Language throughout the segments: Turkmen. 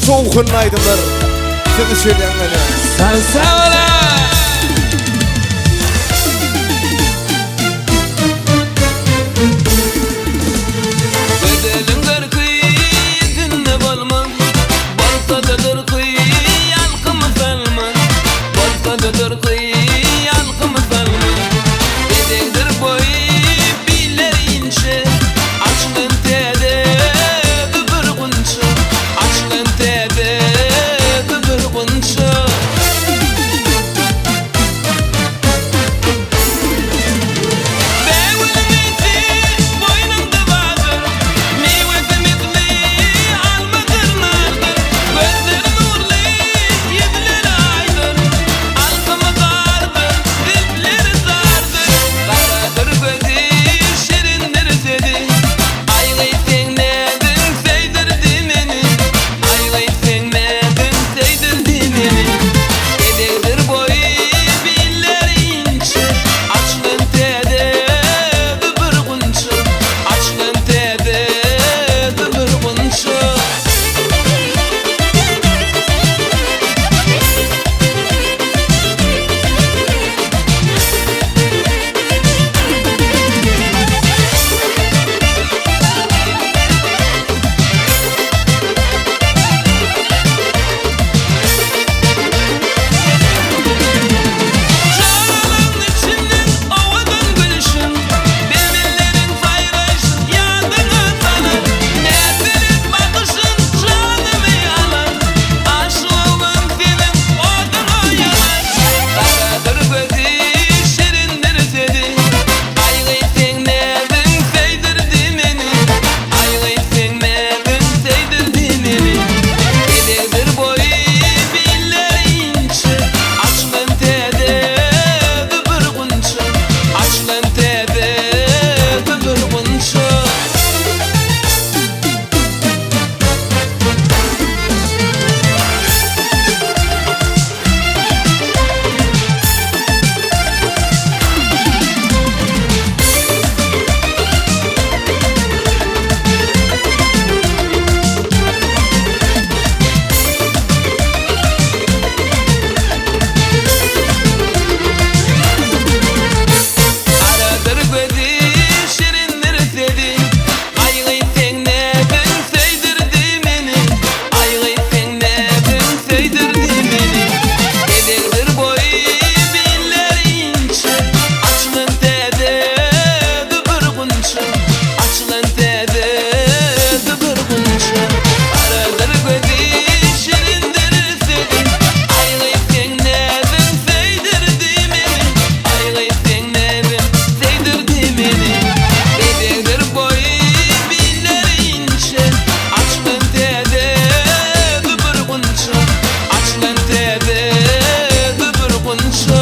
Şowhunly aýdymlar siz üçin ýaňlanýar. Salsa ola! Gözeliň görki ýüzünde bolmaz, Bolsa-da durky ýalkymy salmaz, Bolsa-da durky ýalkymy salmaz. Bezegdir boýy, billeri inçe, Açylan täze bir gunça, Açylan täze bir gunça. Bägülüň ysy boýnuňda bardyr, Miwesi misli almadyr, nardyr. Gözleri nurly, ýüzleri aýdyr, Alkymy dardyr, zülpleri zardyr. Garadyr gözi, şirindir sözi, Aý gyz seň näziň söýdürdi meni, Aý gyz seň näziň söýdürdi meni. Bezegdir boýy, billeri inçe, Açylan täze bir gunça, Açylan täze bir gunça. Çagalaň içinden owadan gülüşiň, Bilbilleriň saýraýşyn ýadyňa salar. Näzenin bakyşyň janymy alar, Aşyklygym seniň oduňa ýanar. Garadyr gözi, şirindir sözi, Aý gyz seň näziň söýdürdi meni, Aý gyz seň näziň söýdürdi meni. Bezegdir boýy, billeri inçe, Açylan täze bir gunça, Açylan täze bir gunça. Garadyr gözi, şirindir sözi, Aý gyz seň näziň söýdürdi meni, Aý gyz seň näziň söýdürdi meni. Bezegdir boýy, billeri inçe, Açylan täze bir gunça, Açylan täze bir gunça. Garadyr gözi, şirindir sözi, Aý gyz seň näziň söýdürdi meni, Aý gyz seň näziň söýdürdi meni. Bezegdir boýy, billeri inçe, Açylan täze bir gunça, Açylan täze bir gunça.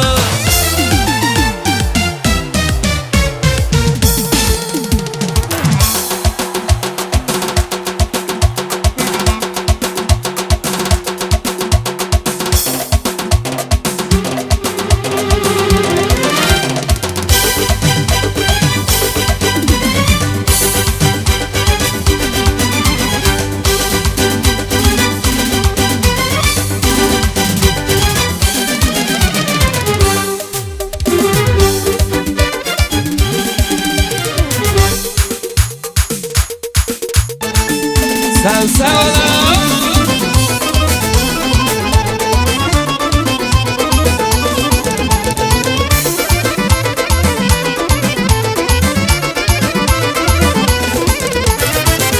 Salsa ola!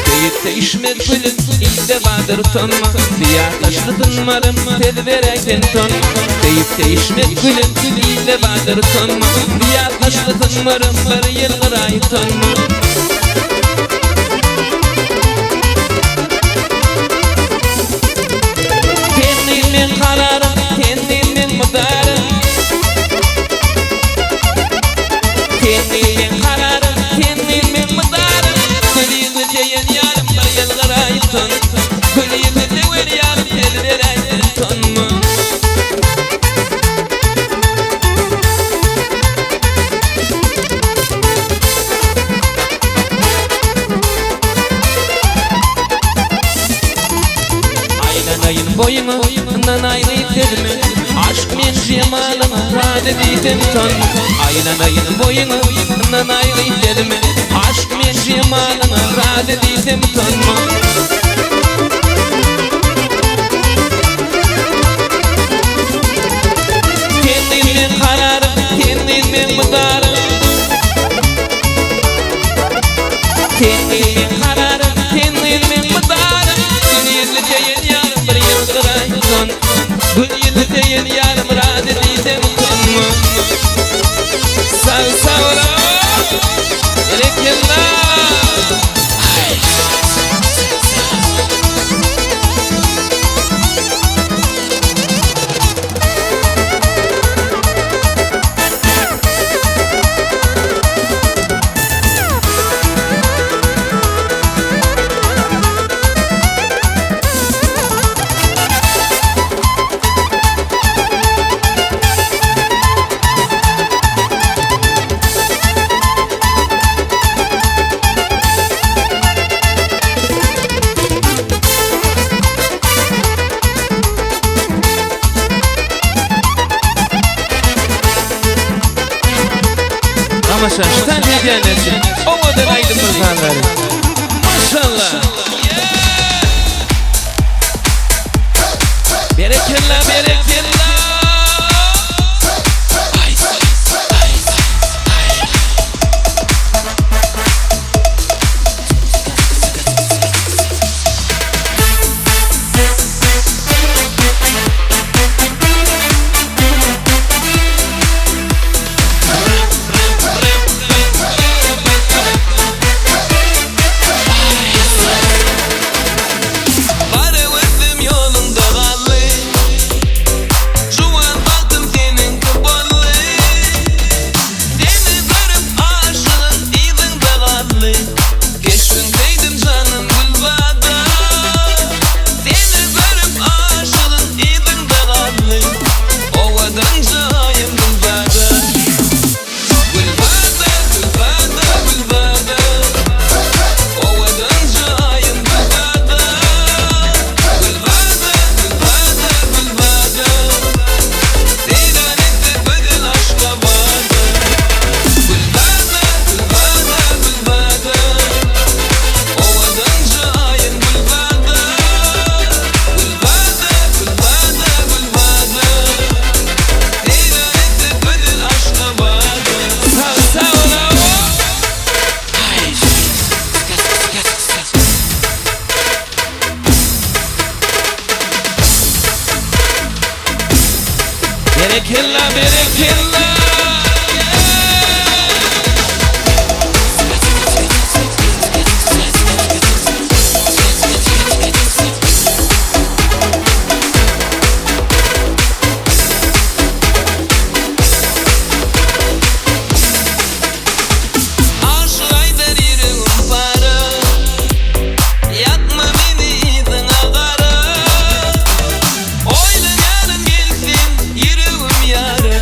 Söýüp-söýüşmek bilen ilde bardyr utanma, Syýa taşly dynmarym, söz beräý sen utanma. Söýüp-söýüşmek bilen ilde bardyr utanma, Syýa taşly dynmarym, bir ýylgyraý utanma. Sen gyz meň kararym, sen gyz meň mydarym. Sen gyz meň kararym, sen gyz meň mydarym. Gül ýüzli söýen ýarym, bir ýylgyraý utanma. Gül ýüzli söwer ýarym, söz beräý sen utanma. Aýlanaýyn boýuňa, ynanaýyn sözüme Aşk men jemalyňa razy diýsem utanma Aýlanaýyn boýuňa, ynanaýyn sözüme Aşk men jemalyňa razy diýsem utanma Sen gyz meň kararym, sen gyz meň mydarym Sen gyz meň kararym, sen gyz meň mydarym Gül ýüzli söýen ýarym bir ýylgyraýsyn Gül ýüzli söýen ýarym razy diýsem utanma Sag sag boluň Berekella Tamaşa ştan edýänler üçin owadan aýdym myrzalary. Maşallah. Berekella berekella. Gara gözüm ýoluňda galdy Juwan bagtym seniňki boldy Seni görüp aşygyň yzyňda galdy Keşbiň söýdüm janym Gülbada Seni görüp aşygyň yzyňda galdy Owadan jaýym Gülbada Gülbada Gülbada Gülbada Owadan jaýym Gülbada Gülbada Gülbada Gülbada Seýran etdi gözel Aşgabada Gülbada Gülbada Gülbada Owadan jaýym Gülbada Gülbada Gülbada Gülbada Seýran etdi gözel Aşgabada Sag sag boluň. Berekella berekella. Aşyk aýdar ýüregim para Ýakma meni yzyňa gara Oýlanýaryn gelsin ýüregim ýara.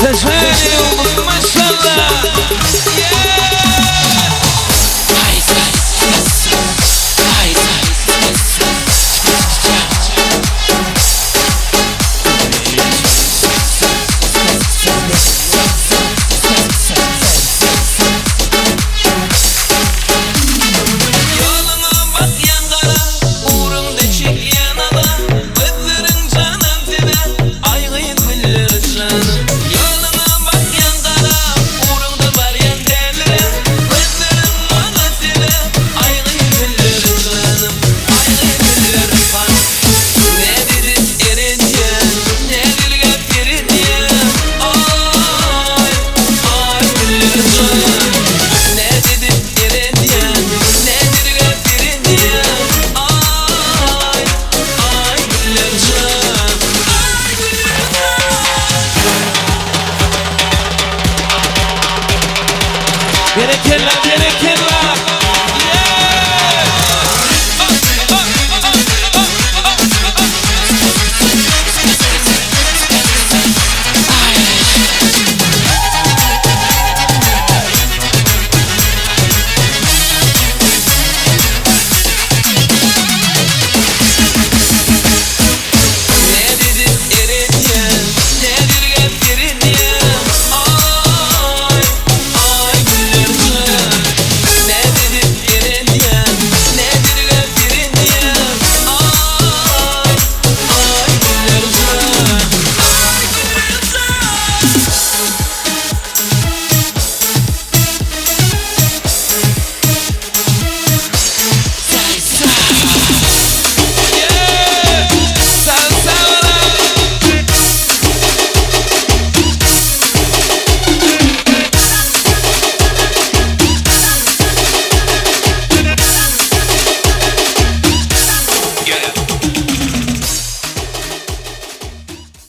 Täşli.